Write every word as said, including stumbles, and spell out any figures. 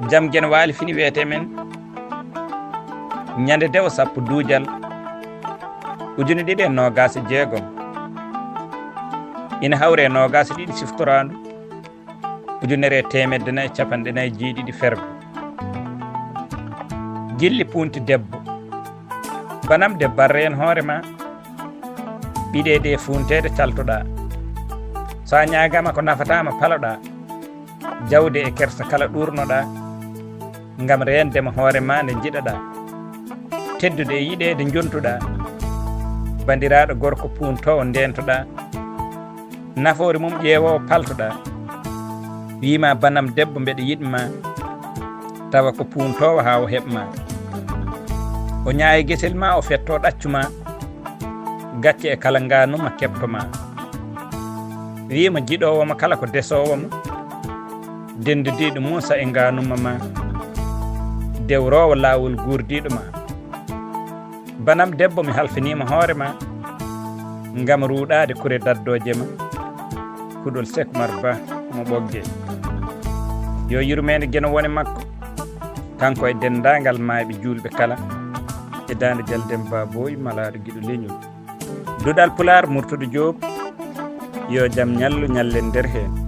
Jam Geno Waali fini wiyete men ñande dewo sappo duujal ujune ɗiɗi e noogaas e jeegom. Ina hawre e noogaas e ɗiɗi siftoraandu ujunere e teemedde nayi e capanɗe nayi e jeeɗiɗi fergo. Gilli puunti debbo. Banam debbo ar reen hoore ma. Ɓiɗe ɗe fuunteede caltoɗa. So a ñaagama ko nafataama paloɗa. Jawde e kersa kala ɗuurnoɗa. Ngam reendema hoore ma nde njiɗaɗa. Teddude e yiɗeede njontuɗa. Bandiraaɗo gorko puuntoowo ndeentoɗa. Nafoore mum ƴeewoowo paltoɗa. Wiima banam debbo mbeɗa yiɗma. Tawa ko puuntoowo haa o heɓma. O ñaayi gesel ma o fetto ɗaccu ma. Gacce e kala ngaanuma keɓto ma. Wiima jiɗoowo ma kala ko desoowo ma. Denndudiiɗo Muusa e ngaanuma ma. Dewroowo laawol guurdiiɗo ma. Banam debbo mi halfiniima hoore ma. Ngam ruuɗaade kure daddooje ma. Kuɗol Sekmar Ba mo Ɓogge. Yo yurmeende Geno wone makko. Kanko e denndaangal maayɓe juulɓe kala. E daande Jalden Baabooy malaaɗo giɗo leñol. Duɗal Pulaar Murtuɗo Joob. Yo jam ñallu ñallen nder heen.